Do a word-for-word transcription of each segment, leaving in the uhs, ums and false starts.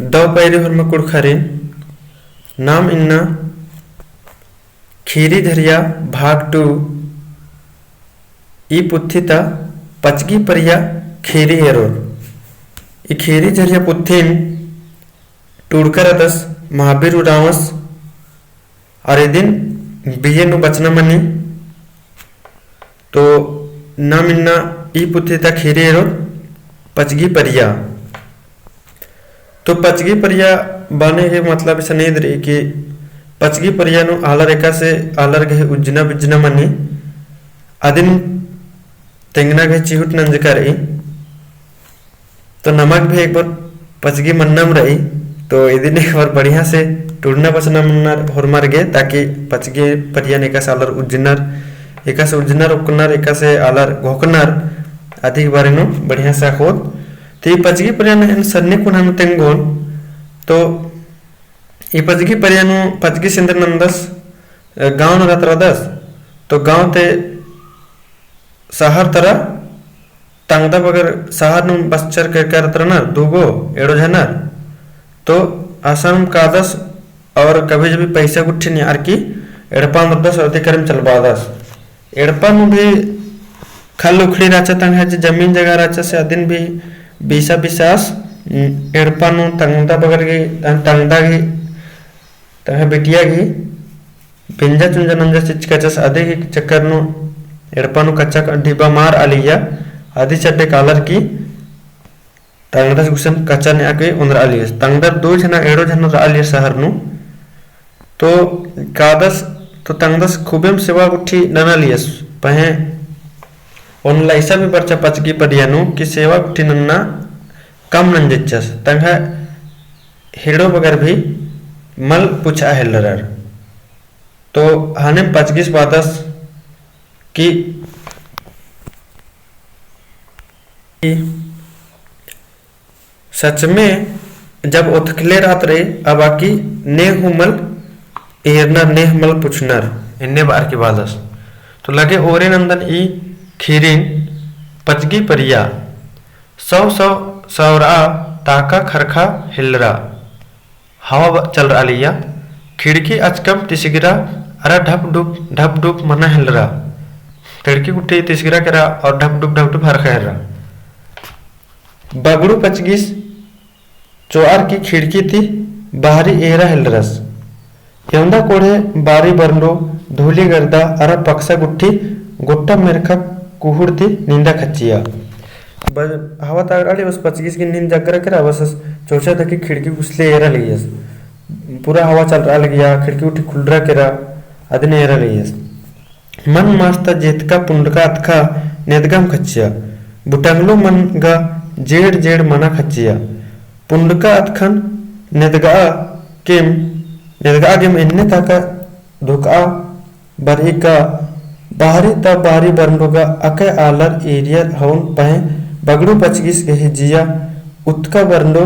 दव पैरी होरमा कुँड़ुख़ारिन, नाम इन्ना खीरी झरिया भाग two। ई पुथी ता पचगी परिया खीरी एरोर। ई खीरी झरिया पुथिन टूड़का रअदस महावीर उराँवस, अरा इदिन बिये नू बचना मनी। तो नाम इन्ना ई पुथी ता खीरी एरोर पचगी परिया। तो पचगी परिया बअना गे मतलब इसन एन्देर रई कि पचगी परिया नू आलर एकासे आलर गही उज्जना बिज्जना मनी, अदिन तेंगना गही चिहुट नंजका रई। तो नमा गे भी एक बार पचगी मन्नम रई, तो इदिन एक बार बढ़िया से टूड़ना बचना मन्नर होरमर गे, ताकि पचगी परिया नू एकासे आलर उज्जनर, एकासे उज्जनर ओक्कनर, एकासे आलर घोकनर, अदी गही बारे नू बढ़िया से अख़ोत। तो ई पचगी परिया नू एन सरनी कोना नू तेंगोन, तो ई पचगी परिया नू पचगीस एन्देर नन्दस, अ, गाँव नू रअदस, तो गाँव ती सहर तरा तंगदा बगर सहर नू बस्चर केरका रअनर, दूगो एड़ो झनर। तो असन कादस और कभी जभी पैसा गुट्ठी नियार की एड़पा नू रअदस और अदी करिम चलबादस। एड़पा नू भी खल उखड़ी रहचा तंग्है जे जमीन जगह रहचा से अदिन भी बीसा बीसा आस, उम, एड़पा नू तंगदा बगर गही, तंगदा गही, तंग्है बिटिया गही बेंजा चुंजा नंजा चिच्चकाचस, अदी गही चक्कर नू एड़पा नू कच्चा ढिबा मल रआलिया, अदी चड्डे कालर की तंगदस गुसन कच्चा नेआ के ओन्द्रआलियस। तंगदर दो झना एड़ो झना रआलियर सहर नू। तो कादस तो तंगदस खूबेम सेवा गुट्ठी ननालियस। पहें ओन्द लइसा भी बरचा पचगी परिया नू कि सेवा गुट्ठी नन्ना कम नंजचस। तंग्है हेड़ो बगर भी मल पुछआ हेलरर। तो हनेम पचगीस बादस कि सच में जब ओथकले रहत रई, अब आकी ने हूँ मल एरनर, ने हूँ मल पुछनर, एन्ने बअर की बादस। तो लगे ओरे नंदन ई खीरिन पचगी परिया, सौ सौ सौरआ ताका खरखा हेलरा। हवा ब-, चलरआलिया, खिड़की अचकम तिसगिरा अरा ढप ढुप, ढप ढुप मना हेलरा। खिड़की गुट्ठी तिसगिरा केरा और ढप ढुप, ढप ढुप हरखा हेलरा। बगड़ू पचगीस चोअर की खिड़की ती बाहरी एरा हेलरस। एवंदा कोड़हे बारी बरंडो, धूली गर्दा अरा पकसा गुट्ठी गोट्टा मेरखा कुहुड़ ती निंदा खच्चिया। बस हवा तागड़ाली बस पचगीस की नींद जगरा केरा, बस चोचा तकी खिड़की गुसले एरा लगियस। पूरा हवा चलरआ लगिया, खिड़की गुट्ठी खुलरा केरा, अदिन एरा लगियस। मन मास्ता जेतका पुंडका अतखा नेदगम खच्चिया। बुटंगलो मन गा जेड़ जेड़ मना खच्चिया। पुंडका अतखन नेदगआ केम, नेदगआ गेम एन्ने ताका धुकआ बरई का बाहरी ता बाहरी बरंडो गा अकय आलर एरियर हवन पहें बगड़ू पचगीस गही जिया उत्तका बरंडो,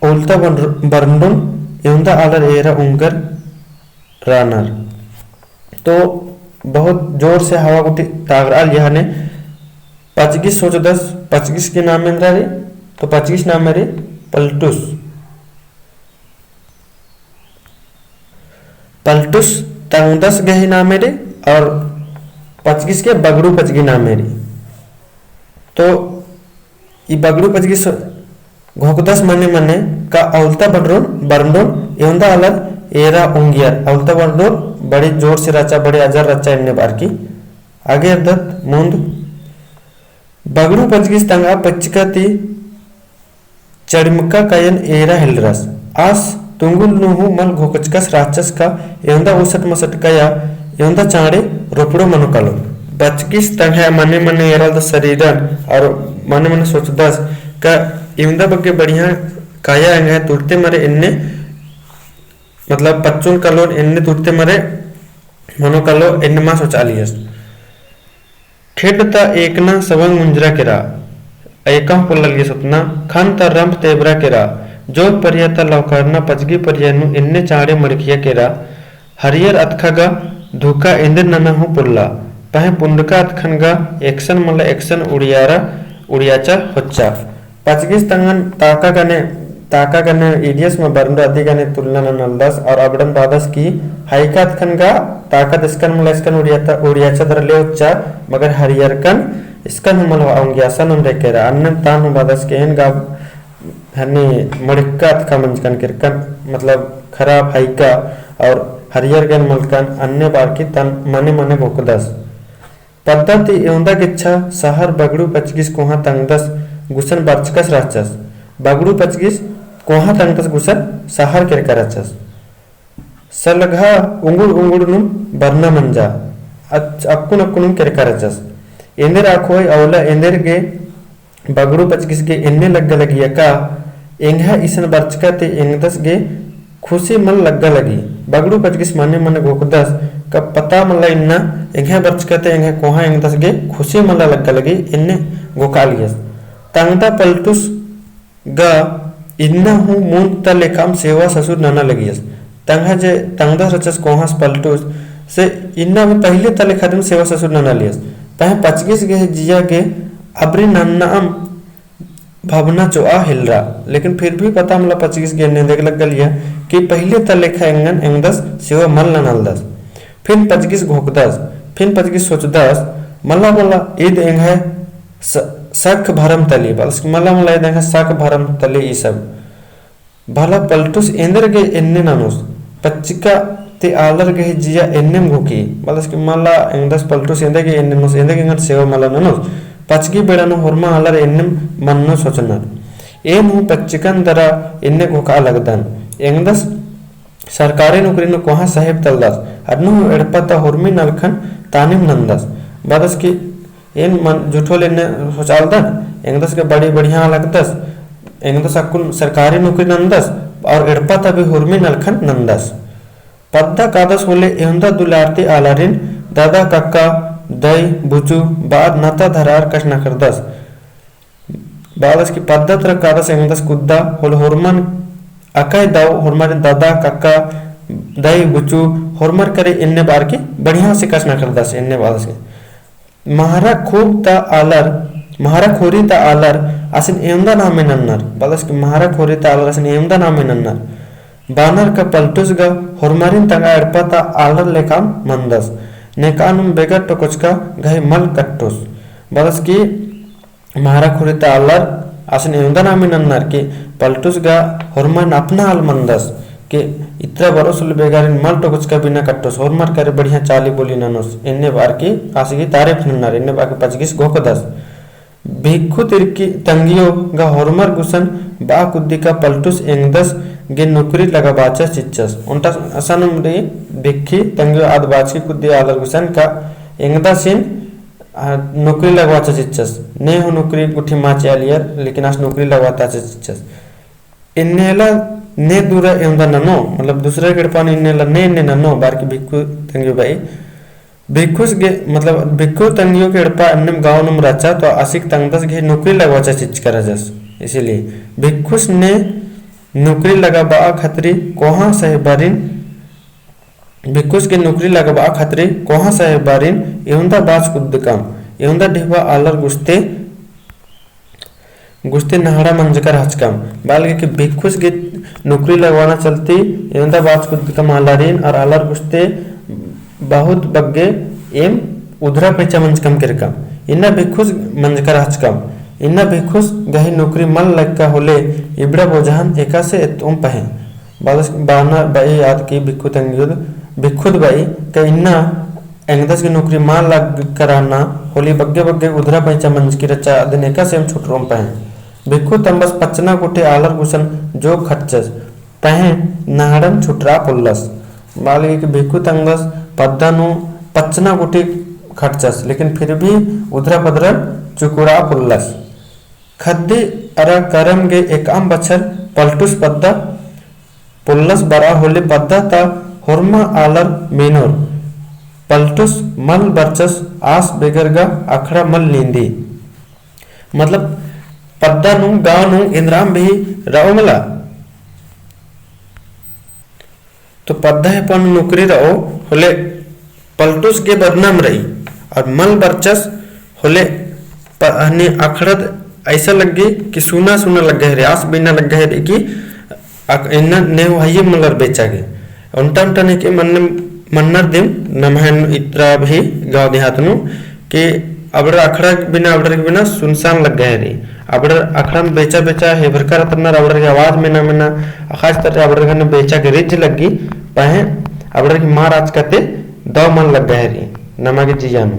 ओल्ता बरंडोन एवंदा आलर एरा उंगर रानर। तो बहुत जोर से हवा गुट्ठी तागड़आलिया हने। पचगीस सोचदस, पचगीस के नाम एन्दरा रई, तो पचगीस नाम रई पलटुस। पलटुस तंगदस गही नामे रई और पचगीस के बगड़ू पचगी नामे रई। तो ई बगड़ू पचगी स-, घोकदस मने मने का अउलता बरंडोन, बरंडोन एवंदा आलर एरा उंगियर। अउलता बरंडोन बड़ी जोर से रहचा, बड़ी अजर रहचा एन्ने बअर की। आगे एरदत मुन्द बगड़ू पचगीस तंगआ पच्चका ती चड़िमका कायन एरा हेलरस। आस तुंगुल नू हूँ मल घोकचकस रहचस का एवंदा ओसट मसट काया एवंदा चाँड़े रोपड़ो मनो कालो। पचगीस तंग्है मने मने एरालदस सरीरन और मने मने सोचदस का एवंदा बग्गे बढ़िया काया एंग्है तुरते मरे एन्ने, मतलब पच्चोन कालोन एन्ने तुरते मरे मनो कालो एन्ने मा सोचआलियस। खेड्ड ता एकना सवंग मुंजरा केरा, एकहूँ पोल्ला लगियस ओतना, खन ता रंप तेबरा केरा, जोत परिया ता लौकारना पचगी परिया नू एन्ने चाँड़े मड़खिया केरा, हरियर अतखा गा धुका एन्देर नना हूँ पोल्ला, पहें पुंडका अतखन गा एकसन मला एकसन उड़ियारा उड़ियाचा होच्चा। पचगीस तंगन ताका गने ताका गने इदियस मा बरंडो अदी गने तुलना ननालदस और अबड़न बादस कि हाइका अतखन गा ताका दे इसकन मला इसकन उड़ियाता, उड़ियाचा दरा ले उच्चा, मगर हरियरकन इसकन हूँ मला ओंगियासा नंदे केरा। अन्नेम तान हूँ बादस कि एन गा हनी मड़िक्का अतखा मंजकन केरकन, मतलब खराब हाइका और हरियर गन मलकन अन्ने बार की तन मने मने घोकदस। पद्दा ती एवंदा गेच्छा सहर बगड़ू पचगिस कोहाँ तंगदस गुसन बरचकस रहचस। बगड़ू पचगिस कोहाँ तंगदस गुसन सहर केरका रहचस। सलघा उंगुड़ उंगुड़ नुम बरना मंजा, अच-, अक्कुन अक्कुनुम केरका रहचस। एन्देर आखोय अउला एन्देर गे बगड़ू पचगिस गे एन्ने लग्गा लगी अका, एंग्है इसन बरचका ती एंगदस गे खुशी मल लग्गा लगी। बगड़ू पचगिस मने मने घोकदस, का पता मला इन्ना एंग्है बरचका ती एंग्है कोहाँ एंगदस गे खुशी मला लग्गा लगी, एन्ने घोकालियस। तंगदा पलटुस गा इन्ना हूँ मुन्द ता लेखाम सेवा ससुर नना लगियस। तंग्है जे तंगदस रहचस कोहाँस पलटुस, से इन्ना भी पहिले ता लेखा दिम सेवा ससुर ननालियस। पहें पचगिस गे जिया गे अबरी नन्नाम भवना चोआ हेलरा, लेकिन फिर भी पता मला पचगिस गे एन्ने देख लग्गलिया कि पहिले ता लेखा एंगन एंगदस सेवा मल ननालदस। फिन पचगिस घोकदस, फिन पचगिस सोचदस, मला मला ईद एंग्है स-, सक भरम तली, बलस कि मला मला ईद एंग्है सक भरम तली ई सब। भला पलटुस एन्देर गे एन्ने ननोस, पच्चिका ती आलर गही जिया एन्नेम घोकी, बलस कि मला एंगदस पलटुस एन्देर गे एन्ने ननोस, एन्देर गे एंगन सेवा मला ननोस, पचगी बेड़ा नू होरमा आलर एन्नेम मन्नो सोचनर। एन हूँ पच्चिकन दरा एन्ने घोका लगदन। एंगदस सरकारी नौकरी नू कोहाँ साहेब तलदस, अदनू हूँ एड़पा ता होरमी नलखन तानिम नंदस। बलस कि एन मन झूठो ले एन्ने सोचालदन, एंगदस गे बड़ी बढ़िया लगदस, एंगदस अक्कुन सरकारी नौकरी नंदस और एड़पा ता भी होरमी नलखन नंदस। पद्दा कादस होले एवंदा दुलारती आलारिन दादा, कक्का, दई, बुचू, बाद नता धरार कछनखरदस। बलस कि पद्दा तरा कादस एंगदस कुद्दा होले होरमन अकय दव होरमरिन दादा, कक्का, दई, बुचू, होरमर करे एन्ने बार की बढ़िया से कछनखरदस एन्ने बलस कि महरा खूब ता आलर, महरा खोरी ता आलर आसिन एवंदा नामे नन्नर, बलस कि महरा खोरी ता आलर आसिन एवंदा नामे नन्नर। बानर का पलटुस गा होरमारिन तंगआ एड़पा ता आलर लेकाम मंदस। नेकानुम बेगर टोकोचका गही मल कट्टोस। बलस कि महरा खोरी ता आलर आसिन एवंदा नामे नन्नर कि पलटुस गा होरमारिन अपना आल मंदस कि इतरा बरोस उल्ला बेगारिन मल टोकोचका बिना कट्टोस, होरमर करे बढ़िया चाली बोली ननोस, एन्ने बार की आसिगी तारीफ नन्नर, एन्ने बार की पचगिस घोकदस। भिक्खु तिरकी तंगियो गा होरमर गुसन बआ कुद्दी का पलटुस एंगदस गे नौकरी लगाबाचा चिच्चस। ओन्टा असानुम रई भिक्खी तंगियो आद बाचकी कुद्दी आलर गुसन का एंगदासिन आ, नौकरी लगवाचा चिच्चस। ने हूँ नौकरी गुट्ठी मा चिआलियर, लेकिन आस नौकरी लगवाचा चिच्चस। एन्नेला ने दूरा एवंदा ननो, मतलब दूसरा गे एड़पा नू एन्नेला ने, ने ननो, बार की भिक्खु तंगियो बाई। भिक्खुस गे, मतलब भिक्खु तंगियो गे एड़पा अन्नेम गाँव नुम रहचा, तो आसिक तंगदस गे नौकरी लगवाचा चिच्चका रहचस। इसीलिए भिक्खुस ने नौकरी लगाबआ खतरी कोहाँ साहेबारिन भिक्खुस गे नौकरी लगबआ खतरी कोहाँ साहेबारिन एवंदा बाच कुद्दकम, एवंदा ढिबा आलर गुस्ते, गुस्ते नहड़ा मंजकर हचकम। बालगे कि भिक्खुस गे नौकरी लगवाना चलती एवंदा बाच कुद्दकम आलारिन और आलर गुस्ते बहुत बग्गे एम उधरा पैचा मंजकम केरकम। इन्ना भिक्खुस मंजकर हचकम। इन्ना भिक्खुस गही नौकरी मल लग्गा होले इबड़ा बोझान एकासे एत्तोम पहें। बादस बाना बाई आद की भिक्खु तंग्युद, भिक्खुद बाई का इन्ना एंगदस गे नौकरी मा लग्गा रअना होले बग्गे बग्गे उधरा पैचा मंजकी रहचा अदिन एकासे एम छुटरोम पहें। भिक्खु तंगदस पच्चना गुट्ठी आलर गुसन जोग खटचस, पहें नहड़न छुटरा पोल्लस। बालगे कि भिक्खु तंगदस पद्दा नू पच्चना गुट्ठी खटचस, लेकिन फिर भी उधरा पदरन चुकुरा पोल्लस। खद्दी अरा करम गे एकअम बछर पलटुस पद्दा पोल्लस बरआ होले पद्दा ता होरमा आलर मेनोर। पलटुस मल बरचस आस बेगर गा अखड़ा मल नींदी। मतलब पद्दा नू गाँव नू एन्दराम भी रओ मला। तो पद्दा हेपन नौकरी रओ होले पलटुस गे बदनाम रई, और मल बरचस होले प-, हनी अखड़द ऐसा लग्गी कि सुना सुना लग्गा हेरी, आस बिना लग्गा हेरी कि अक-, इन्ना नेहूँ हइये मलर बेचा गे। ओन्टा ओन्टा नेके मन्न-, मन्नर दिम नम्है इतरा भी गाँव देहात नू कि अबड़र अखड़ा बिना, अबड़र बिना सुनसान लग्गा हेरी। अबड़र अखड़ा में बेचा बेचा हेबरका रतनर, अबड़र की आवाज मेना मेना अखाज तर अबड़र गने बेचा गे रिझ लग्गी, पहें अबड़र की मार आचका ती दव मल लग्गा हेरी नमा गे जिया नू।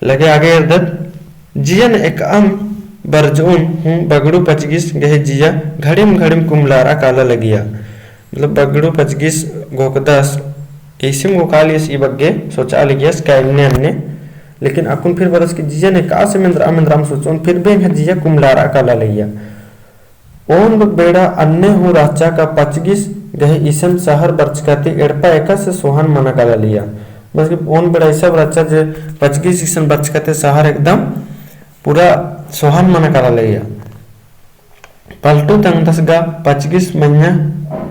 लगे आगे एरदत, जियन एकअम बरजउन हूँ बगड़ू पचगिस गही जिया घड़िम घड़िम कुमलारआ काला लगिया। मतलब बगड़ू पचगिस घोकदस, इसिम घोकालियस ई बग्गे सोचआ लगियस का एन्ने अन्ने, लेकिन अक्कुन फिर बरस कि जियन एकासे मेंदरअम मेंदरअम सोचउन फिर भी एंग्है जिया कुमलारआ काला लगिया। ओन्द बेड़ा अन्ने हूँ रहचा का पचगिस गही इसन सहर बरचका ती एड़पा एकासे सोहन मना काला लिया। बस कि ओन्द बेड़ा ऐसा बरचा जे पचगिस इसन बरचका ती सहर एकदम पूरा सोहन मना काला लिया। पलटू तंगदस गा पचगिस मइय्याँ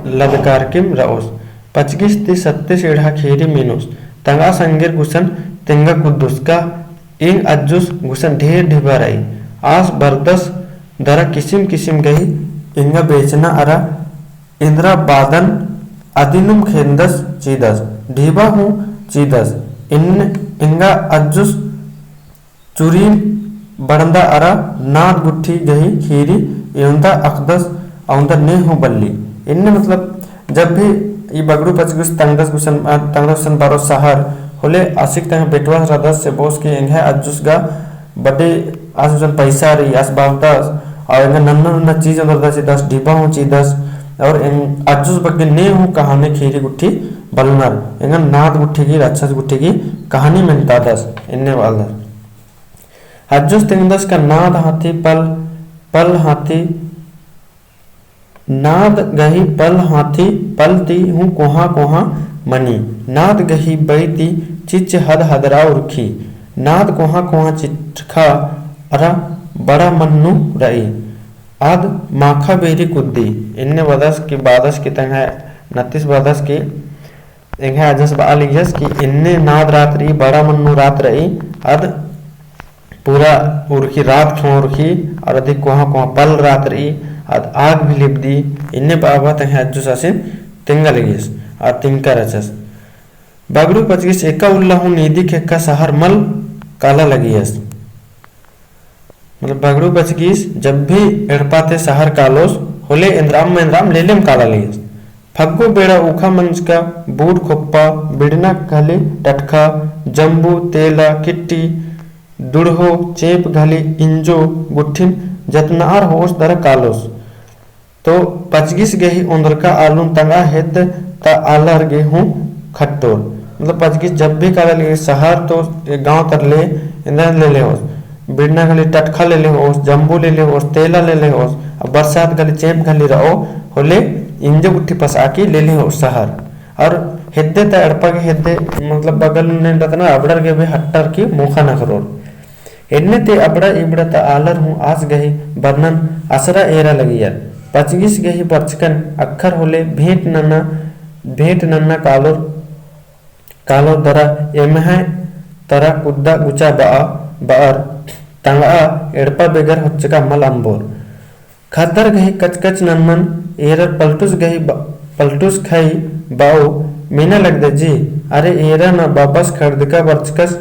लदकारकिम रओस। पचगिस ती सत्तीस एड़हा खीरी मेनोस। तंगआ संगेर गुसन तेंगा कुद्दोस का एंग अज्जुस गुसन ढेर ढिबा रई। आस बरदस दरा किसिम किसिम गही एंगा बेचना अरा एन्दरा बादन अदिनुम खेंदस चीदस, ढिबा हूँ चीदस। एन-, एंगा अज्जुस चुरीन बड़दा अरा नाद गुट्ठी गही खीरी एवंदा अखदस अवंदा ने हूँ बल्ली। एन्ने मतलब जब भी ई बगड़ू पचगिस तंगदस गुसन, अ, तंगदस गुसन बारो सहर होले आसिक तंग बेटवास रदस से बोस के एंग्है अज्जुस गा बड्डे आस गुसन पैसा रई, आस बागदस, और एंगा नन्ना नन्ना चीज अंदर दस, दस डिब्बा हूँ चीदस, और एंग अज्जुस बग्गे ने हूँ कहानी खीरी गुट्ठी बलनर, एंगा नाद गुट्ठी की, राक्षस गुट्ठी की कहानी मेनतादस, एन्ने बालदस। अज्जुस तेंगदस का नाद हाथी पल, पल हाथी नाद गही पल हाथी पल ती हूँ कोहाँ कोहाँ मनी। नाद गही बई ती चिच्च हद हदरा उरखी। नाद कोहाँ कोहाँ चिटखा अरा बड़ा मन्नू रई। आद माखा बेरी कुद्दी। एन्ने बदस की बादस की तंग्है नतिस बदस की एंग्है अज्जस बआ लगियस कि एन्ने नाद रात रई, बड़ा मन्नू रात रई, अद पूरा उरखी रात ख़ेमा उरखी, अरा अदी कोहाँ कोहाँ पल रात रई, अद आग भी लिपदी, एन्ने बआ बआ तंग्है अज्जुस आसिन तेंगा लगियस, अद तिंका रहचस। बगड़ू पचगिस एका उल्ला हूँ नीदी खेक्खा सहर मल काला लगियस। मतलब बगड़ू पचगिस जब भी एड़पा ती सहर कालोस होले एन्दराम एन्दराम लेलेम काला लगियस। फग्गो बेड़ा उखा मंजका बूट खोप्पा, बिड़ना घली टटखा, जम्बू, तेला, किट्टी, दुड़हो, चेंप घली इंजो गुट्ठिन जतनार होस दरा कालोस। तो पचगिस गही ओन्दरका आलुन तंगआ हेद्द ता आलर गे हूँ खट्टोर। मतलब पचगिस जब भी काला लगियस सहर तो गाँव तरले एन्दरा लेले होस। बिड़ना घली टटखा लेले होस, जम्बू लेले होस, तेला लेले होस, अब बरसात घली चेंप घली रओ, होले इंजो गुट्ठी पसआ की लेले होस सहर। और हेद्दे ता एड़पा गे हेद्दे, मतलब बगल नू रअनर अबड़र गे भी हट्टर की मोखा नखरोर। एन्ने ती अबड़ा इबड़ा ता आलर हूँ आस गही बरनन असरा एरा लगियर। पचगिस गही बरचकन अक्खर होले भेंट नन्ना, भेंट नन्ना कालोर, कालोर दरा एम्है तरा कुद्दा गुचा बआ, बअर तंगआ एड़पा बेगर होच्चका मल अम्बोर। खद्दर गही कचकच नन्नन एरर पलटुस गही ब-, पलटुस खई बओ, मेना लगदय जी, अरे एरा ना बाबस खड़दका बरचकस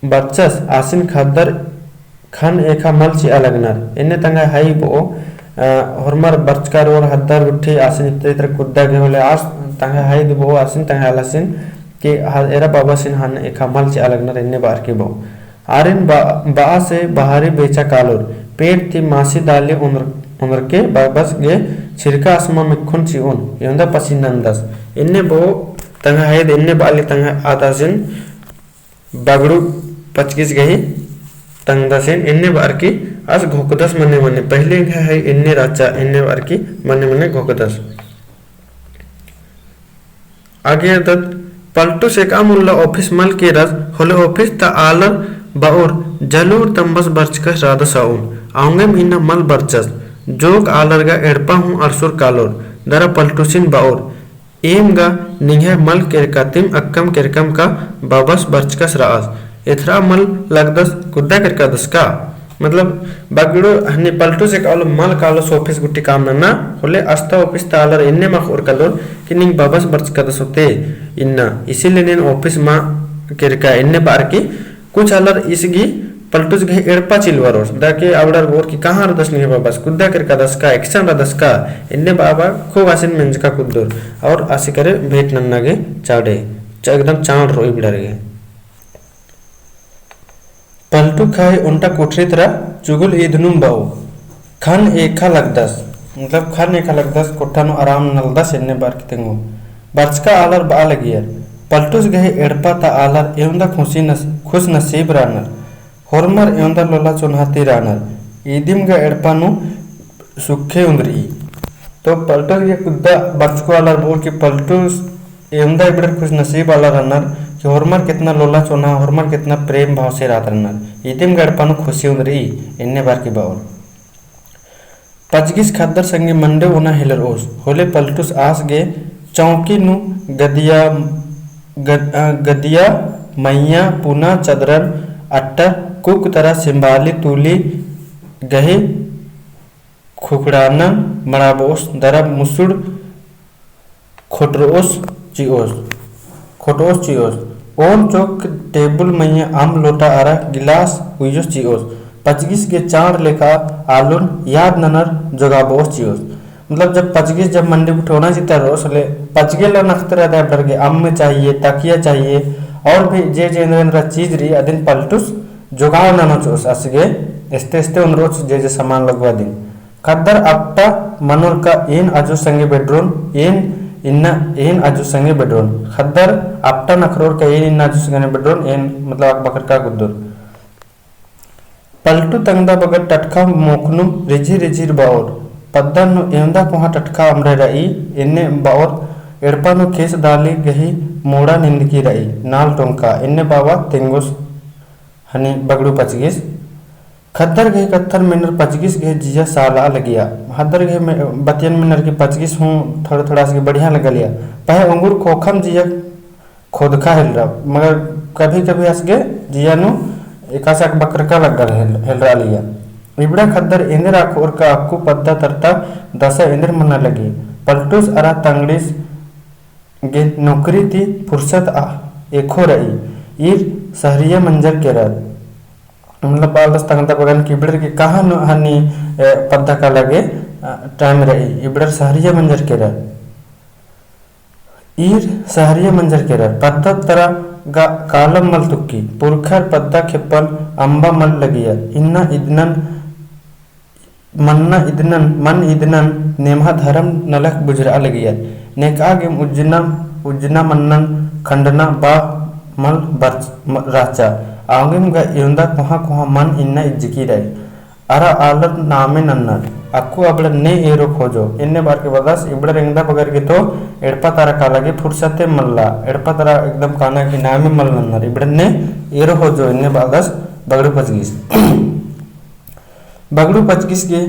बरचस आसिन खद्दर खन एखा मल चिआ लगनर। एन्ने तंग्है हई बओ, अ, होरमर बरचका रओर हद्दर गुट्ठी आसिन इत्र इत्र कुद्दा गे होले आस तंग्है हई दु बओ आसिन तंग्है आलसिन कि ह-, एरा बाबासिन हन एखा मल चिआ लगनर एन्ने बअर की बओ। आरिन बा-, बआ से बहारी बेचा कालोर, पेट ती मासी दाली ओन्दर-, ओन्दरके बाबस गे छिरका असमा मिक्खुन चिओन, एवंदा पसिन नन्दस। एन्ने बओ तंग्है हई दु एन्ने बआली तंग्है आदासिन बगड़ू पचगिस गही तंगदसिन एन्ने बअर की आस घोकदस मने मने, पहिले एंग्है हई एन्ने रहचा एन्ने बअर की मने मने घोकदस। आगे एरदत पलटुस एकअम उल्ला ऑफिस मल केरस होले ऑफिस ता आलर बओर जलूर तम्बस बरचकस रअदस अउन। अउंगेम इन्ना मल बरचस। जोक आलर गा एड़पा हूँ अरसुर कालोर। दरा पलटुसिन बओर एम गा निंग्है मल केरका तिम अक्कम केरकम का बाबस बरचकस रअस। एथरा मल लगदस कुद्दा केरकादस का? मतलब बगड़ू हनी पलटूस एका ओल मल कालोस office गुट्ठी काम नन्ना, होले अस्ता office ता आलर एन्ने मखोर कालोर कि निंग बबस बरचकदस होते इन्ना, इसीलिए नीन office मा केरका एन्ने बअर की कुछ आलर ईस गही पलटूस गही एड़पा चिलवारोर, दा के अबड़र बओर कि कहाँ रअदस निंग्है बबस, कुद्दा केरकदस का, एकसन रअदस का, एन्ने बआ बआ खूब आसिन मेंजका कुद्दोर, और आसी करे भेंट नन्ना गे चाड़े, च-, एकदम चाड़ रओ इबड़र गे। पलटू खाई ओन्टा कोठरी तरा चुगुल ईदनुम बओ। खन एखा लगदस, मतलब खन एखा लगदस, कोठा नू आराम नलदस एन्ने बअर की तेंगो। बरचका आलर बआ लगियर। पलटूस गही एड़पा ता आलर एवंदा खुशी नस-, खुश नसीब रानर। होरमर एवंदा लोला चोन्हा ती रानर। ईदिम गा एड़पा नू सुखे उन्दरी। तो पलटूस गे कुद्दा बरचको आलर बओर कि पलटूस एवंदा इबड़र खुश नसीब आलर रअनर कि होरमर केतना लोला चोन्हा, होरमर केतना प्रेम भाव से रात रअनर। ईदिम गा एड़पा नू खुशी उन्दरी, एन्ने बअर की बओर। पचगिस ख़द्दर संगे मंडे ओना हेलरओस, होले पलटूस आस गे चौकी नू गदिया, गद-, अ, गदिया मइय्याँ पुना चदरन अट्टा कुक तरा सिम्बाली तूली गही खुखड़ानन मड़ाबओस, दरा मुसुड़ खोटरओस चिओस, खोटओस चिओस। ओन चोक टेबुल मइय्याँ अम्म लोटा अरा गिलास उइयोस चिओस। पचगिस गे चाड़ लेखा आलोन याद ननर जोगाबओस चिओस। मतलब जब पचगिस जब मंडी गुट्ठी ओना चिता रओस ले पचगे ला नखते रहता है डर के, अम्म चाहिए, तकिया चाहिए, और भी जे जे एन्दरा एन्दरा चीज रई अदिन पलटूस जोगाड़ ननोस चिओस। आस गे एस्ते एस्ते ओन्दरओस जे जे सामान लगवा दिम। ख़द्दर अट्टा मनोर का एन आजो संगे बेडरोन, एन इन्ना एन आजो संगे बेडरोन। ख़द्दर अट्टा नखरोर का एन इन्ना आजो संगे बेडरोन, एन मतलब अक बकर का गुद्दोर। पलटू तंगदा बगर टटखा मोखनुम रिझिर रिझिर बओर। पद्दा नू एवंदा कोहाँ टटखा अमरे रई, एन्ने बओर एड़पा नू खेस दाली गही मोड़ा निंदकी रई, नाल टोंका, एन्ने बाबा तेंगोस हनी बगड़ू पचगिस। ख़द्दर गही कत्थन मेनर पचगिस गही जिया साला लगिया। ख़द्दर गही मे-, बतियन मेनर की पचगिस हूँ थोड़ा थोड़ा आस गे बढ़िया लगलिया। पहें उंगुर खोखम जिया खोदखा हेलरा, मगर कभी कभी आस गे जिया नू एकासे अक बकरका लग्गा हेल-, हेलरा लिया। इबड़ा ख़द्दर एन्देर अख़ोर का अक्कु पद्दा तरता दसा एन्देर मना लगी। पलटूस अरा तंगड़ीस गे नौकरी ती फुर्सत आ एखो रई, ईर सहरिया मंजर केरर। मतलब बालस तंगदा बगन की इबड़र गे कहाँ नू हनी, ए, पद्दा काला गे, अ, time रई, इबड़र सहरिया मंजर केरर। ईर सहरिया मंजर केरर, पद्दा तरा गा कालम मल तुक्की, पुरखर पद्दा खेप्पन अम्बा मल लगियर, इन्ना इदनन मन्ना इदनन, मन इदनन नेम्हा धरम नलख बुझरआ लगियर। नेकआ गेम उज्जना, उज्जना मन्नन खंडना बा मल बरच-, म-, रहचा। आंगेम गा एवंदा कोहाँ कोहाँ मन इन्ना इज्जकी रई। अरा आलर नामे नन्नर। अक्कु अबड़न ने एरो खोजो। एन्ने बअर के बअदस, इबड़र एंगदा बगर गे तो एड़पा तरा काला गे फुर्सते मल्ला। एड़पा तरा एकदम काना गे नामे मल नन्नर। इबड़न ने एरो खोजो, एन्ने बअदस बगड़ू पचगिस। बगड़ू पचगिस गे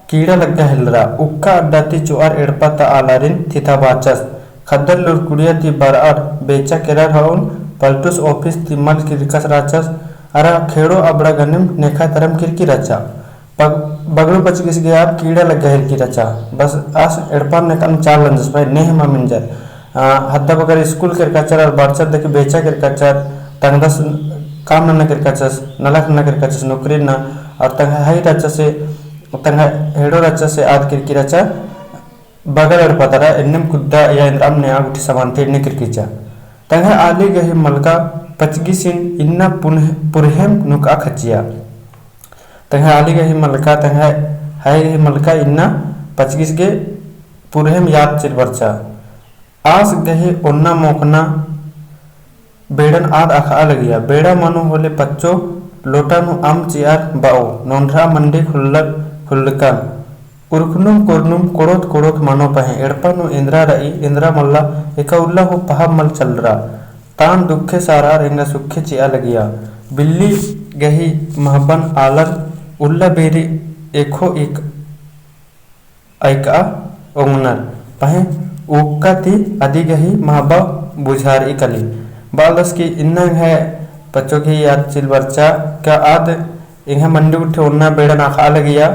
कीड़ा लग्गा हेलरा, उक्का अड्डा ती चोअर एड़पा ता आलारिन थिथा बाचस, ख़द्दर लुरकुड़िया ती बरअर बेचा केरर हओन, पलटूस office ती मल किरकस रहचस, अरा खेड़ो अबड़ा गनेम नेखा तरम किरकी रहचा। पग-, बगड़ू पचगिस गे आर कीड़ा लग्गा हेलकी रहचा, बस आस एड़पा नेकन चाल लंजस भाई, नेह मा मिंजर। आ, हद्दा बगर school केरकाचर और बरचर देखी बेचा केरकाचर, तंगदस काम नन्ना केरकाचस, नलख नन्ना केरकाचस, नौकरी नन्ना, और तंग्है हई रहचा से, तंग्है हेड़ो रहचा से आद किरकी रहचा, बगल एड़पा तरा एन्नेम कुद्दा या एन्दराम नेआ गुट्ठी सामान ती एन्ने किरकीचा। तंग्है आली गही मलका पचगिसिन इन्ना पुन-, पुरहेम नुकआ खचिया। तंग्है आली गही मलका, तंग्है हई गही मलका इन्ना पचगिस गे पुरहेम याद चिल बरचा। आस गही ओन्ना मोख़ना बेड़न आद अख़आ लगिया। बेड़ा मनो होले पच्चो लोटा नू अम्म चिअर बओ, नोन्हरा मंडी खुल्लक, खुल्लकन। उरखनुम कोरनुम कोड़ोत कोड़ोत मनो पहें, एड़पा नू एन्दरा रई, एन्दरा मल्ला, एका उल्ला हूँ पहाब मल चलरा। तान दुखे सारअर एंगा सुखे चिआ लगिया। बिल्ली गही महबन आलर उल्ला बेरी एखो एक अइकआ ओंगनर, पहें उक्का ती अदी गही महबा बुझारई कली। बालदस की इन्ना एंग्है पच्चो गही याद चिल बरचा का आद एंग्है मंडी गुट्ठी ओन्ना बेड़ा नखा लगिया,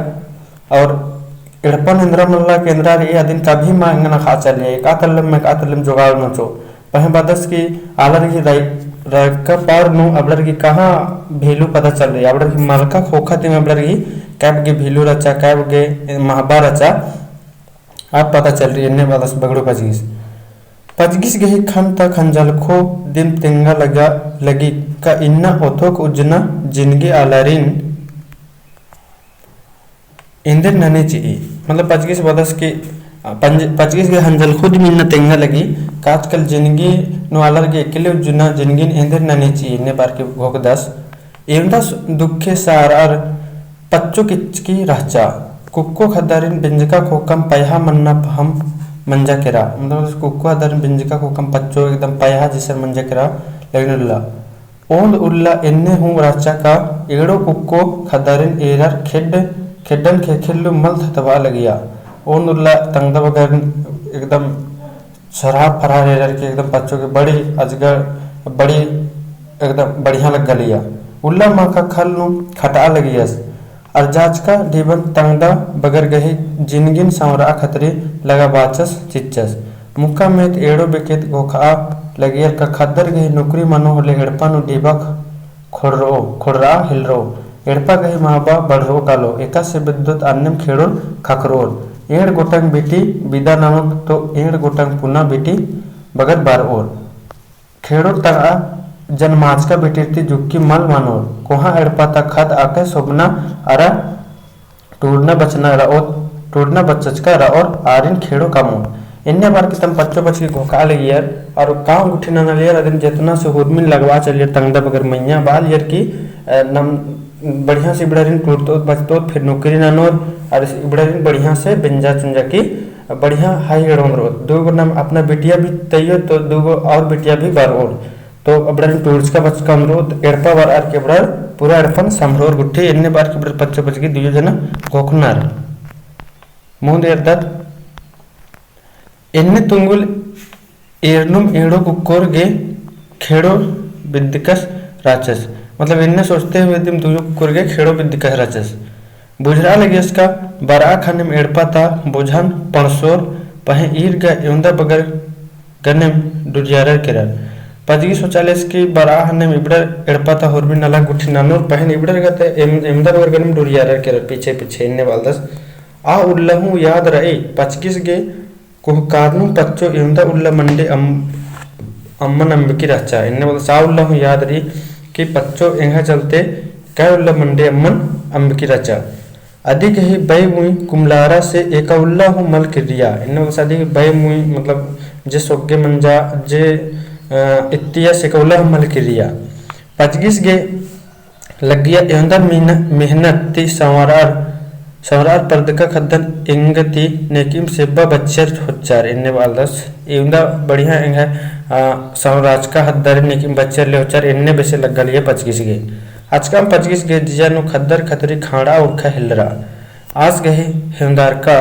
और एड़पन एन्दरा मल्ला के एन्दरा रई अदिन कभी मा एंगा नखा चलिया, एका तल्लम में एका तल्लम जोगाड़ नोचो। पहें बअदस कि आलर गही राय-, रायका पार नू अबड़र गही कहाँ भेलू पता चल रई, अबड़र गही मलका खोखा तिम अबड़र गही कैब गही भेलू रहचा, कैब गही महबा रहचा, आद पता चल रई, एन्ने बअदस बगड़ो पचगिस। पचगिस गही खन ता खंजलखो दिम तेंगा लगा लगी का इन्ना ओथोक उज्जना जिनगी आलारिन एन्देर नने चिई। मतलब पचगिस बअदस कि, अ, पंज-, पचगिस गही खंजलखो दिम इन्ना तेंगा लगी का आजकल जिनगी नू आलर गे एकले उज्जना जिनगीन एन्देर नने चिई, एन्ने बअर की घोखदस। एवंदा दुखे सारअर पच्चो किचकी रहचा। कुक्को खद्दारिन बिंजका खोकम पयहा मन्ना पहम मंजा केरा। मतलब कुक्को खद्दारिन बिंजका खोकम पच्चो एकदम पयहा जैसन मंजा केरा लगनर उल्ला। ओन्द उल्ला एन्ने हूँ रहचा का एड़ो कुक्को खद्दारिन एरर खेड्ड, खेड्डन खेखेल्लू मल थतबा लगिया। ओन्द उल्ला तंगदा बगर एकदम सरहा फरहा एरर की एकदम पच्चो की बड़ी अजगर बड़ी एकदम बढ़िया लग्गा लिया। उल्ला माखा खल नू खटआ लगियस। अरजाचका ढिबन तंगदा बगर गही जिनगिन संवरआ खतरी लगा बाचस चिच्चस। मुक्का मेत एड़ो बेकेत घोखआ लगियर का खद्दर गही नुकरी मनो होले एड़पा नू ढिबा खोड़रओ, खोड़रआ हेलरओ। एड़पा गही महबा बढ़रओ कालो, एकासे बिद्दोत अन्नेम खेड़ोर खखरओर। एंड़ गोटंग बिटी बिदा ननोत तो एंड़ गोटंग पुना बिटी बगर बरओर। खेड़ोर तंगआ जनमाचका बिटिर ती जुक्की मल मानोर। कोहाँ एड़पा ता खद्द आकय सोबना अरा टूड़ना बचना रओत, टूड़ना बच्चचका रओर आरिन खेड़ो कामोर। एन्ने बअर की तम पच्चो पचगी घोखआ लगियर, और काम गुट्ठी नना लियर, अदिन जेतना से हुरमिन लगवा चलियर, तंगदा बगर मइय्याँ बआ लियर की, अ, नम बढ़िया से इबड़ारिन टूड़तोत, बचतोत, फिर नौकरी ननोर, और इबड़ारिन बढ़िया से बेंजा चुंजा की, बढ़िया हाई एड़ोन रओत। दू गो नम अपना बिटिया भी तइयो, तो दू गो और बिटिया भी बरओर। तो अबड़ारिन टूड़चका बचका ओन्दरओत, एड़पा बरअर की अबड़ार पूरा एड़पन संभरओर गुट्ठी, एन्ने बअर की अबड़ार पच्चो पचगी दुइयो जना घोखनर। मुन्द एरदत, एन्ने तुंगुल एरनुम एड़ो कुक्कोर गे खेड़ो बिद्दकस राचस। मतलब एन्ने सोचते हुए दिम दुइयो कुक्कोर गे खेड़ो बिद्दकस राचस। बुझरआ लगियस का बरआ खनेम एड़पा ता बोझन पणसोर, पहें ईर गा एवंदा बगर गनेम डुरियारर केरर। पचगी सोचालेस कि बरआ हनेम इबड़र एड़पा ता होरमी नला गुट्ठी ननोर, पहें इबड़र गा ते एम-, एवंदा बगर गनेम डुरियारर केरर पीछे पीछे एन्ने बालदस। आ उल्ला हूँ याद रई पचगिस गे कुहकादनु पच्चो एवंदा उल्ला मंडी अम-, अम्मन अम्बकी रहचा। एन्ने बालदस आ उल्ला हूँ याद रई कि पच्चो एंग्है चलते कै उल्ला मंडी अम्मन अम्बकी रहचा। अदी गही बई मुई कुमलारा से एका उल्ला हूँ मल किर्रिया। एन्ने बालदस अदी गही बई मुई मतलब जे सोग्गे मंजा, जे, अ, इत्तिया से एका उल्ला हूँ मल किर्रिया। पचगिस गे लग्गिया एवंदा मेहन-, मेहनत ती संवरार, संवरार परदका खद्दन एंग ती नेकिम सेब्बा बच्चर होच्चर एन्ने बालदस। एवंदा बढ़िया एंग्है, अ, संवराचका हद्दर नेकिम बच्चर ले होच्चर एन्ने बेसे लग्गा लगिया पचगिस गे। अचकम पचगिस गे जिया नू खद्दर खतरी खाड़ा उरखा हेलरा। आस गही हेंदवारका,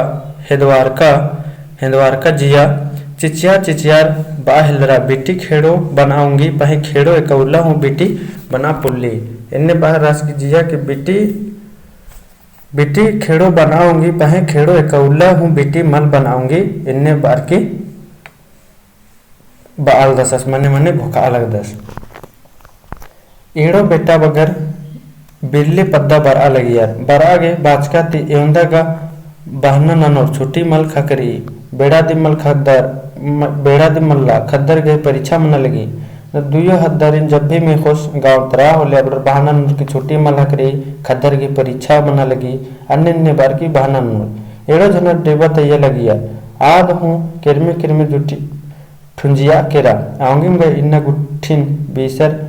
हेदवारका, हेंदवारका जिया चिचियार चिचियार बआ हेलरा, बिटी खेड़ो बनआ ओंगी, पहें खेड़ो एका उल्ला हूँ बिटी बनआ पोल्ली। एन्ने बअर आस गही जिया कि बिटी, बिटी खेड़ो बनआ ओंगी, पहें खेड़ो एका उल्ला हूँ बिटी मल बनआ ओंगी, एन्ने बअर की बआलदस, आस मने मने घोखआ लगदस। एड़ो बेटा बगर बिल्ली पद्दा बरआ लगियर। बरआ गे बाचका ती एवंदा गा बहना ननोर छुट्टी मल ख़क्खरी। बेड़ा दिम मल खद्दर, म-, बेड़ा दिम मल्ला खद्दर गही परीक्षा मना लगी। न दुइयो हद्दारिन जब भी मेख़ोस गाँव तरा होले अबड़र बहना ननोर की छुट्टी मल ख़क्खरी, खद्दर गही परीक्षा मना लगी, अन्ने अन्ने बअर की बहना ननोर। एड़ो झनर डेबा तइया लगियर। आद हूँ केरमे केरमे जुटी ठुंजिया केरा। अवंगिम गा इन्ना गुट्ठिन बीसर,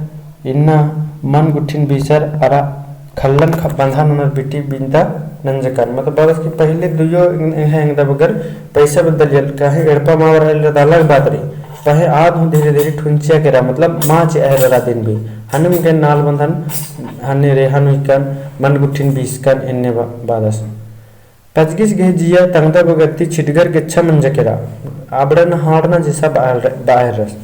इन्ना मन गुट्ठिन बीसर अरा खल्लन ख-, बंधा ननर बिटी बिंदा नंजकर। मतलब बरस की पहिले दुइयो एंग-, एंग्है एंगदा बगर पैसा बदलियल, काहे एड़पा मावर आयल रदालक बात रई। पहें आद हूँ धीरे धीरे ठुंजिया केरा, मतलब मा चिअहर रअदिन भी। हनिम गे नाल बंधन, हनी रेहन उइकन, मन गुट्ठिन बीसकन, एन्ने बा-, बादस। पचगिस गही जिया तंगदा बगर ती छिटगर गेच्छा मंजा केरा। अबड़न हाड़ना जैसा बआ-, बआ हेलरस।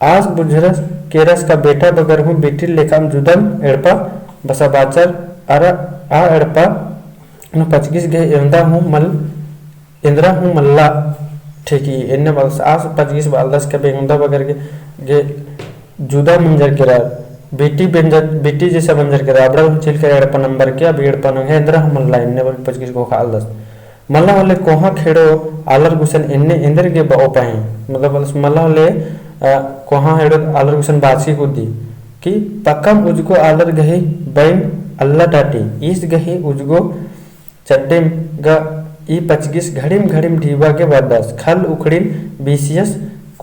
आस बुझरस केरस का बेटा बगर हूँ बिटिल लेखाम जुदम एड़पा बसा बाचर अरा आ एड़पा नू पचगिस गही एवंदा हूँ मल, एन्दरा हूँ मल्ला ठेकी। एन्ने बअदस, आस पचगिस बअलदस का बे एवंदा बगर गे, गे जुदा मंजर केरा, बेटी बेंजर, बेटी जैसा मंजर केरा, अबड़ा हूँ चिलकर एड़पा नंबर के, अब एड़पा नंगे एन्दरा हूँ मल्ला, एन्ने बअर पचगिस ख़ोख़ालदस। मला होले कोहा हेड़ो आलर गुसन एन्ने एन्देर गे बओ पहें। मतलब मला होले, अ, कोहा हेड़ो आलर गुसन बाचकी कुद्दी कि पक्कम उजगो आलर गही बइन अल्ला टाटी। ईस गही उजगो चड्डेम गा ई पचगिस घड़िम घड़िम ढिबा गे बरदस। खल उखड़िन बीसियस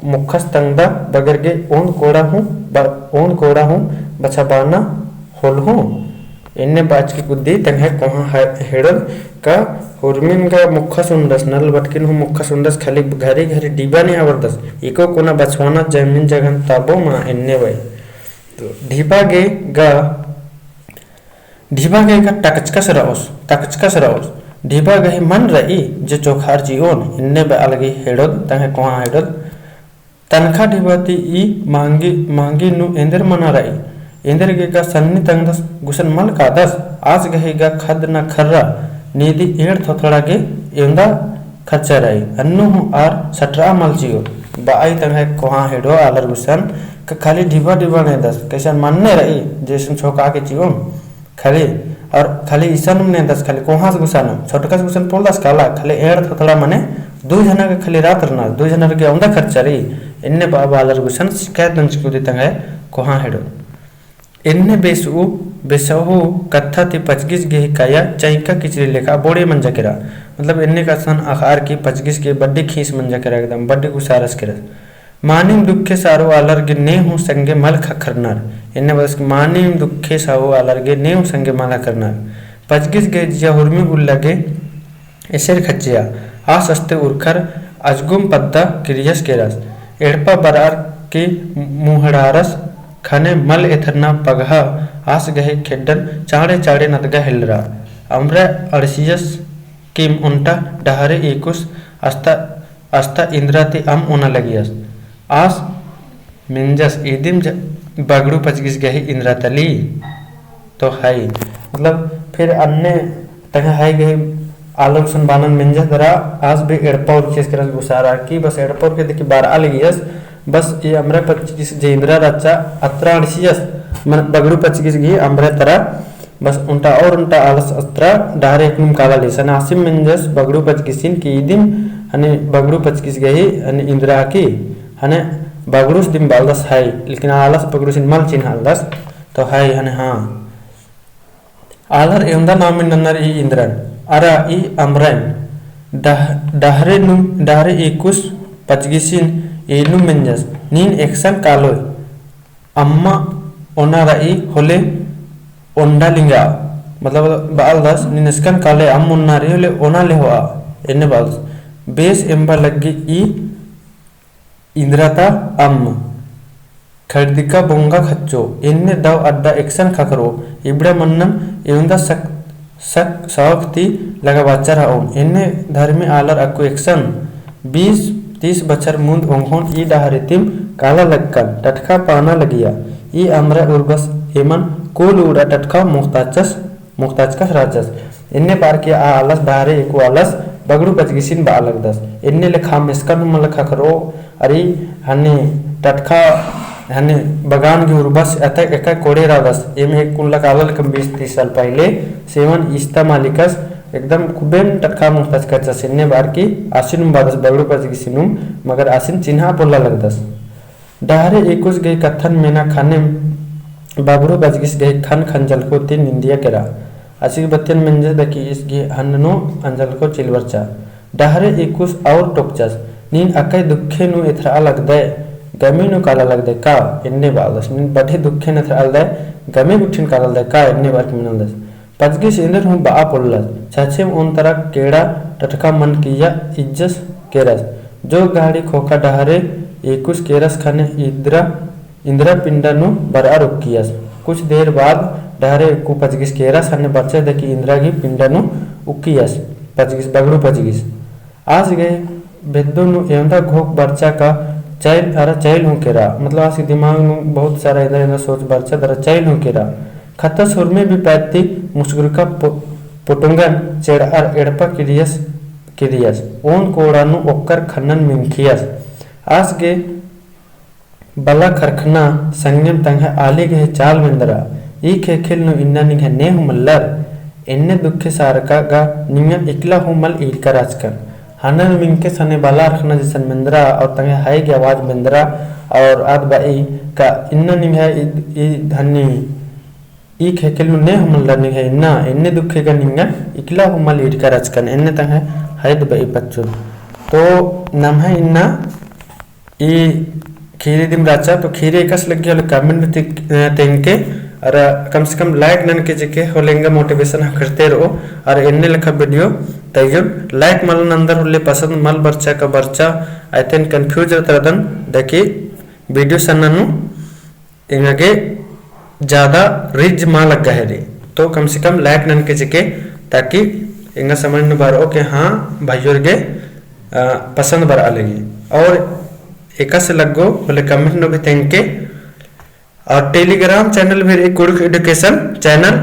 मुखस तंगदा बगर गे ओन कोड़ा हूँ ब-, ओन कोड़ा हूँ बछाबाना होल हूँ। एन्ने बाचकी कुद्दी तंग्है कोहा ह-, हेड़ोन का हुरमिन गा मुखस उंडस, नल बटकिन हूँ मुखस उंडस, खाली घरी घरी ढिबा ने आवरदस। इको कोना बछवाना जमीन जगहन ताबो मा एन्ने बई। तो ढिबा गे गा, ढिबा गे गा टकचकस रओस, टकचकस रओस। ढिबा गही मन रई जे चोखार चिओन, एन्ने बअलगी हेड़ोन, तंग्है कोहा हेड़ोन। तनखा ढिबा ती ई महंगी, महंगी नू एन्देर मना रई। एन्देर गे गा सन्नी तंगदस गुसन मल कादस, आस गही गा खद्द ना खर्रा, नीदी एंड़ थोथड़ा गे एवंदा खर्चा रई। अन्नु हूँ आर सटरा मल चिओ। बअई तंग्है कोहा हेड़ो आलर गुसन का खाली ढिबा ढिबा नेदस, कैसन मन्ने रई, जैसन छोका के चिओन। खाली, और खाली इसन नेदस, खाली कोहास गुसन, छोटकस गुसन पोलदस काला, खाली एंड़ थोथड़ा मने दू झना के खाली रात रना, दू झना गे एवंदा खर्चा रई, एन्ने बआ बआ आलर गुसन शिकायत नंजकी कुद्दी तंग्है कोहा हेड़ो। एन्ने बेसउ, बेसहु कत्था ती पचगिस गही काया चैंका किचरी लेखा बोड़े मंजा केरा। मतलब एन्ने कसन अख़ार की पचगिस गे बड्डी खीस मंजा केरा, एकदम बड्डी गुसारस केरस। मानिम दुखे सारो आलर गे ने हूँ संगे मल ख़क्खरनर। एन्ने बअदस कि मानिम दुखे सारो आलर गे ने हूँ संगे मल ख़क्खरनर। पचगिस गही जिया हुरमी उल्ला गे एसेर खच्चिया। आस अस्ते उरखर अजगुम पद्दा किरियस केरस। एड़पा बरअर की मुहड़ारस ख़ने मल एथरना पगहा आस गही खेड्डन चाड़े चाड़े नदगा हेलरा। अमरा अंड़सियस किम ओन्टा डहरे एकुस अस्ता, अस्ता इन्द्रा ती अम्म ओना लगियस। आस मेंजस इदिम ज-, बगड़ू पचगिस गही इन्द्रा तली। तो हई, मतलब, फिर अन्ने तंग्है हई गही आलर गुसन बानन मेंजस दरा, आस भी एड़पा उरखियस केरस गुसारा की बस एड़पा उरखे देखी बरआ लगियस, बस ई अमरा पचगिस जे इन्द्रा रहचा अत्रा अंड़सियस, मन बगड़ू पचगिस गही अमरा तरा बस ओन्टा और ओन्टा आलस अत्रा डहरे एकनुम काला लेसन आसिम मेंजस बगड़ू पचगिसिन कि इदिम हने बगड़ू पचगिस गही हने इन्द्रा की हने बगड़ूस दिम बालदस हई, लेकिन आलस बगड़ूसिन मल चिन्हालदस। तो हई हने हाँ। आलर एवंदा नामे नन्नर ई इन्द्रन, अरा ई अमरन, डह-, डहरे नु-, डहरे एकुस पचगिसिन एनु मेंजस, नीन एकसन कालोय। अम्मा ओना रई होले ओन्डा लिंगा, मतलब बालदस, नीन एकसन काले अम्म ओन्ना रई होले ओना लेहोआ, एन्ने बालदस। बेस एम्बा लग्गी ई इन्द्रा ता अम्म, खड़दिका बोंगा खच्चो, एन्ने दव अड्डा एकसन खखरो, इबड़ा मन्नम एवंदा सक सक सौख ती लगाबाचर हओन। एन्ने धर्मे आलर अक्कु एकसन बीस तीस बछर मुन्द ओंघोन ई डहरे तिम काला लक्कन टटखा पाना लगिया। ई अमरा उर्बस एमन कुल उड़ा टटखा मुख्ताचस, मुख्ताचकस रहचस। एन्ने बार की आ आलस डहरे एकु आलस बगड़ू पचगिसिन बआ लगदस। एन्ने लेखा मेसकन हूँ मल खखरो अरी हन्ने टटखा हन्ने बगान गे उर्बस अतक एका कोड़े रअदस। एम एक कुल्ला काला लेकम बीस तीस साल पहिले सेवन इस्ता मालिकस एकदम खुबेन टटखा मुख्ताचकस। एन्ने बार की आसिनुम बादस बगड़ू पचगिसिनुम, मगर आसिन चिन्हा पोल्ला लगदस। डहरे एकुस गही कत्थन मेना ख़नेम बगड़ू पचगिस गही ख़न्न खंजलको ती निंदिया केरा। आसिक बत्तियन मेंजस दकी ईस गही हन्ननो अंजलको चिलबरचा। डहरे एकुस और टोकचस, नीन अकय दुखे नू एथरआ लगदय, गमी नू काला लगदय का? एन्ने बालदस, नीन बढ़े दुखे नू एथरआ लगदय, गमी गुट्ठिन काला लगदय का? एन्ने बार की मेनलदस। पचगिस एन्देर हूँ बआ पोल्लस, छछेम ओन तरा केड़ा टटखा मन किया इज्जस केरस। जो गाड़ी खोखा डहरे एकुस केरस ख़ने इन्द्रा इन्द्रा पिंडा नू बरअर उक्कियस। कुछ देर बाद डहरे एकु पचगिस केरस ख़ने बरचस दकी इन्द्रा गही पिंडा नू उक्कियस। पचगिस बगड़ू पचगिस। आस गही भेद्दो नू एवंदा घोख बरचा का चैल अरा चैल हूँ केरा। मतलब आस गही दिमाग नू बहुत सारा एन्दा एन्दा सोच बरचा दरा चैल हूँ केरा। खतस हुरमी बिपायती मुसगुरका पो-, पोटुंगन चेड़अर एड़पा किरियस, किरियस। ओन कोड़ा नू ओक्कर खन्नन मिंखियस। आस गे बला खरखना संगेम तंग्है आली गही चाल मेंदरा। ई ख़ेख़ेल नू इन्ना निंग्है ने हूँ मल्लर। एन्ने दुखे सारका गा निंगा इकला हूँ मल ईरका रहचकन। हनर मिंके सने बला अरखना जैसन मेंदरा और तंग्है हाई गे आवाज मेंदरा और आद बई का इन्ना निंग्है ई, ई धन्नी ई ख़ेख़ेल नू ने हूँ मल्लर निंग्है इन्ना, एन्ने दुखे गा निंगा इकला हूँ मल ईरका रहचकन, एन्ने तंग्है हाई द बई पच्चुन। तो नम्है इन्ना ई खीरी दिम रहचा, तो खीरी एकासे लग्गी होले comment में ति-, अ, तेंगके, अरा कम से कम like ननके जेके होले एंगा motivation ख़क्खरते रओ, अरा एन्ने लेखा video तइयोन। Like मल नन्दर होले पसंद मल बरचा का बरचा, अइतेन confuse रहता रअदन, दकी video सन्ना नू एंगा गे ज्यादा reach मा लग्गा है रे। तो कम से कम like ननके जेके, ताकि एंगा समझ नू बरओ के हाँ, भइयोर गे, अ, पसंद बरआ लगी। और एकासे लग्गो होले comment नू भी तेंगके। और Telegram channel भी रई कुँड़ुख़ education channel,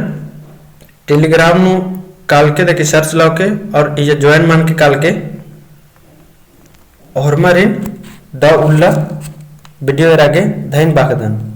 Telegram नू कालके दकी search लाओके और इया join मानके कालके होरमारिन दव उल्ला video एरा गे धइन बाखदन।